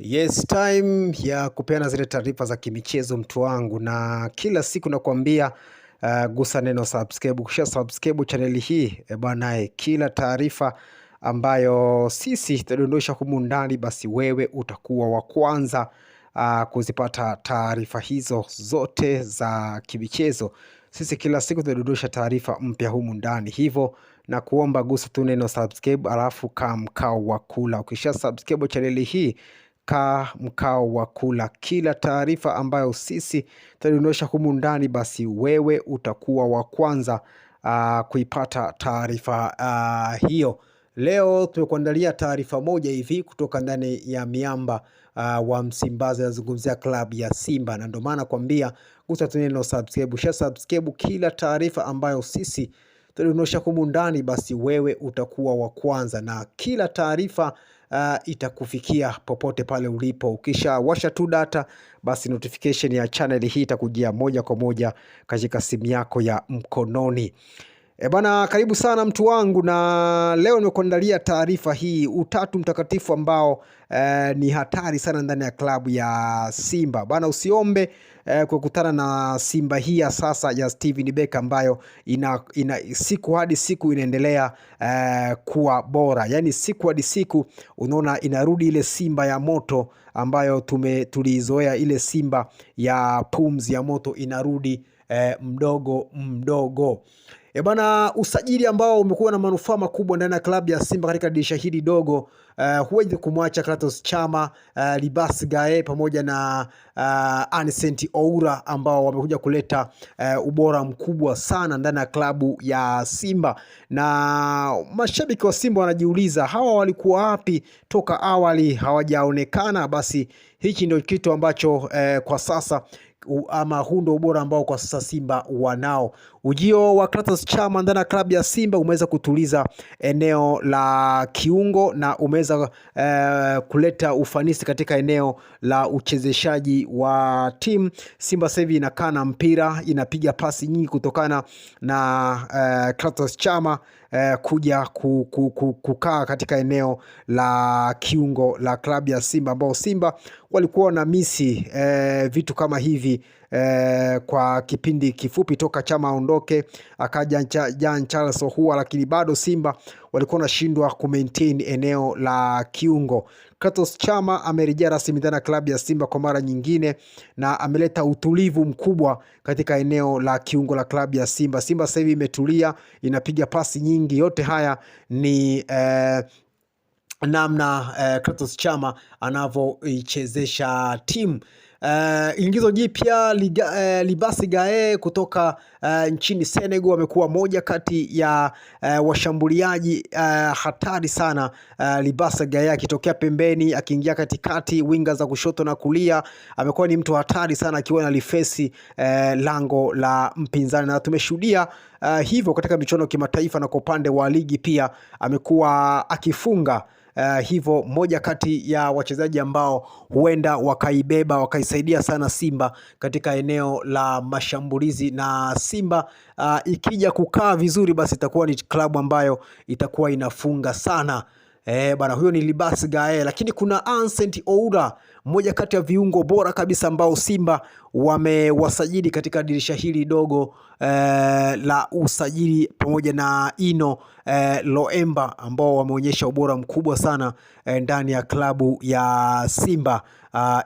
Yes, time ya kupeana zile taarifa za kimichezo mtu wangu, na kila siku nakwambia gusa neno subscribe. Ukisha subscribe chaneli hii bwana, kila taarifa ambayo sisi tutadondosha humu ndani, basi wewe utakuwa wa kwanza kuzipata taarifa hizo zote za kimichezo. Sisi kila siku tunadondosha taarifa mpya humu ndani, hivyo na kuomba gusa tu neno subscribe, alafu kaa mkao wa kula. Ukisha subscribe chaneli hii kaa mkao wa kula. Kila taarifa ambayo sisi tutadondosha humu ndani, basi wewe utakuwa wa kwanza kuipata taarifa hiyo. Leo tumekuandalia taarifa moja hivi kutoka ndani ya miamba wa Msimbazi, anazungumzia klabu ya Simba, na ndio maana kwambia gusa tu neno subscribe. Usha subscribe kila taarifa ambayo sisi tutadondosha humu ndani, basi wewe utakuwa wa kwanza na kila taarifa itakufikia popote pale ulipo. Ukisha washa tu data, basi notification ya channel hii itakujia moja kwa moja katika simu yako ya mkononi. E bana, karibu sana mtu wangu, na leo nimekuandalia taarifa hii, utatu mtakatifu ambao ni hatari sana ndani ya klabu ya Simba bana. Usiombe kukutana na Simba hii ya sasa ya Steven Becker ambayo ina siku hadi siku inaendelea kuwa bora, yaani siku hadi siku unaona inarudi ile Simba ya moto ambayo tuliizoea, ile Simba ya pumzi ya moto inarudi mdogo mdogo. E bana, usajili ambao umekuwa na manufaa makubwa ndani ya klabu ya Simba katika dirisha hili dogo huwezi kumwacha Kratos Chama, Libas Gae pamoja na Anicent Oura ambao wamekuja kuleta ubora mkubwa sana ndani ya klabu ya Simba, na mashabiki wa Simba wanajiuliza hawa walikuwa wapi toka awali, hawajaonekana. Basi hichi ndio kitu ambacho kwa sasa ama huu ndio ubora ambao kwa sasa Simba wanao. Ujio wa Clatous Chama ndani ya klabu ya Simba umeweza kutuliza eneo la kiungo na umeweza kuleta ufanisi katika eneo la uchezeshaji wa timu. Simba sasa hivi inakaa na mpira, inapiga pasi nyingi kutokana na Clatous Chama kuja kukaa katika eneo la kiungo la klabu ya Simba ambao Simba walikuwa na misi vitu kama hivi kwa kipindi kifupi toka Chama aondoke akaja Jean Charles Ahoua, lakini bado Simba walikuwa wanashindwa kumaintain eneo la kiungo. Kratos Chama amerejea rasmi ndani ya klabu ya Simba kwa mara nyingine na ameleta utulivu mkubwa katika eneo la kiungo la klabu ya Simba. Simba sasa hivi imetulia, inapiga pasi nyingi. Yote haya ni namna Kratos Chama anavyoichezesha timu. Ingizo jipya Libasi Gae kutoka nchini Senegal amekuwa moja kati ya washambuliaji hatari sana. Libasi Gae akitokea pembeni akiingia katikati, winga za kushoto na kulia, amekuwa ni mtu hatari sana akiwa na lifesi lango la mpinzani na tumeshuhudia hivyo katika michuano ya kimataifa na kwa upande wa ligi pia amekuwa akifunga. Hivyo moja kati ya wachezaji ambao huenda wakaibeba wakaisaidia sana Simba katika eneo la mashambulizi, na Simba ikija kukaa vizuri, basi itakuwa ni klabu ambayo itakuwa inafunga sana. Bana huyo ni Libas Gae, lakini kuna Ancent Oura, mmoja kati ya viungo bora kabisa ambao Simba wamewasajili katika dirisha hili dogo la usajili pamoja na Ino Loemba ambao wameonyesha ubora mkubwa sana ndani ya klabu ya Simba.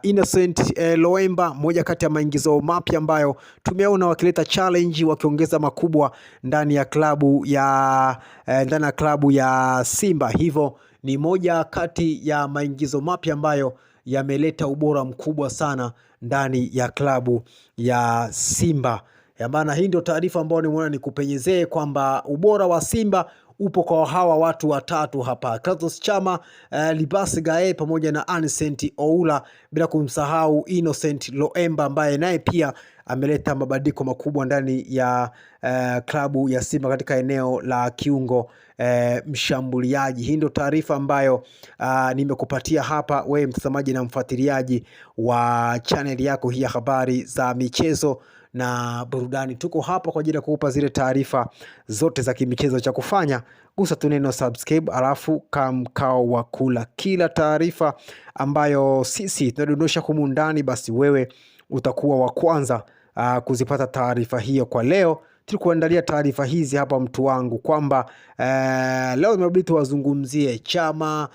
Innocent Loemba, mmoja kati ya maingizo mapya ambayo tumeona wakileta challenge wakiongeza makubwa ndani ya klabu ya ndani ya klabu ya Simba, hivyo ni moja kati ya maingizo mapya ambayo yameleta ubora mkubwa sana ndani ya klabu ya Simba. Ya maana hii ndio taarifa ambayo nimeona nikupenyezee kwamba ubora wa Simba upo kwa hawa watu watatu hapa, Kratos Chama, Libas Gae pamoja na Anicent Oula, bila kumsahau Innocent Loemba ambaye naye pia ameleta mabadiliko makubwa ndani ya klabu ya Simba katika eneo la kiungo mshambuliaji. Hii ndio taarifa ambayo nimekupatia hapa wewe mtazamaji na mfuatiliaji wa chaneli yako hii ya habari za michezo. na burudani. Tuko hapa kwa ajili ya kukupa zile taarifa zote za kimichezo. Cha kufanya gusa tu neno subscribe, alafu kaa mkao wa kula kila taarifa ambayo sisi tunadondosha humu ndani, basi wewe utakuwa wa kwanza kuzipata taarifa hiyo. Kwa leo tulikuandalia taarifa hizi hapa, mtu wangu, kwamba leo imebidi tuwazungumzie Chama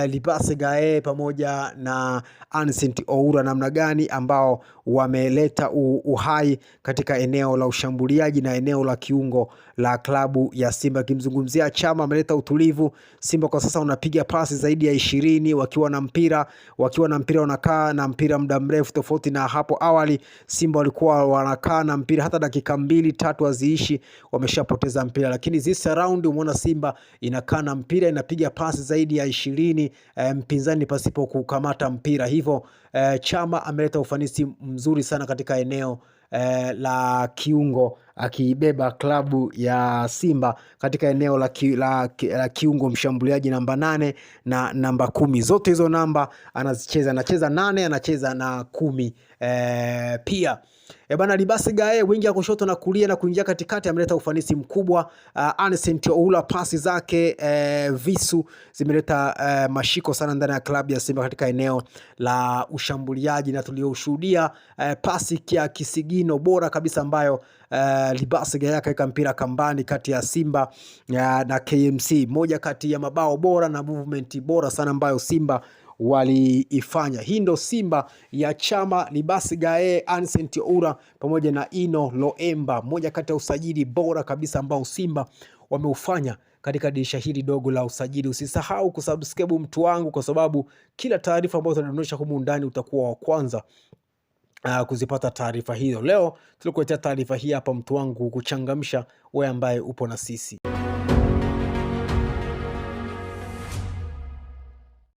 Libase Gae pamoja na Ancent Oura, namna gani ambao wameleta uhai katika eneo la ushambuliaji na eneo la kiungo la klabu ya Simba. Akimzungumzia Chama ameleta utulivu. Simba kwa sasa unapiga pasi zaidi ya 20 wakiwa na mpira, wakiwa na mpira wanakaa na mpira muda mrefu, tofauti na hapo awali Simba walikuwa wanakaa na mpira hata dakika mbili tatu haziishi, wameshapoteza mpira. Lakini this round umeona Simba inakaa na mpira inapiga pasi zaidi ya 20 mpinzani pasipo kukamata mpira. Hivyo Chama ameleta ufanisi mzuri sana katika eneo la kiungo akiibeba klabu ya Simba katika eneo la kiungo mshambuliaji namba 8 na namba 10. Zote hizo namba anazicheza, anacheza 8, anacheza na 10 pia. Bana Libasi Gae wingi ya kushoto na kulia na kuingia katikati ameleta ufanisi mkubwa. Ancent Oula pasi zake visu zimeleta mashiko sana ndani ya klabu ya Simba katika eneo la ushambuliaji, na tulioshuhudia pasi ya kisigino bora kabisa ambayo Libasi Gae akaweka mpira kambani kati ya Simba na KMC, moja kati ya mabao bora na movement bora sana ambayo Simba waliifanya. Hii ndo Simba ya Chama, Libasi Gae, Ancent Oura pamoja na Ino Loemba, moja kati ya usajili bora kabisa ambao Simba wameufanya katika dirisha hili dogo la usajili. Usisahau kusubscribe mtu wangu, kwa sababu kila taarifa ambayo tunadondosha humu ndani utakuwa wa kwanza kuzipata taarifa hizo. Leo tulikuletea taarifa hii hapa mtu wangu, kuchangamsha wewe ambaye upo na sisi.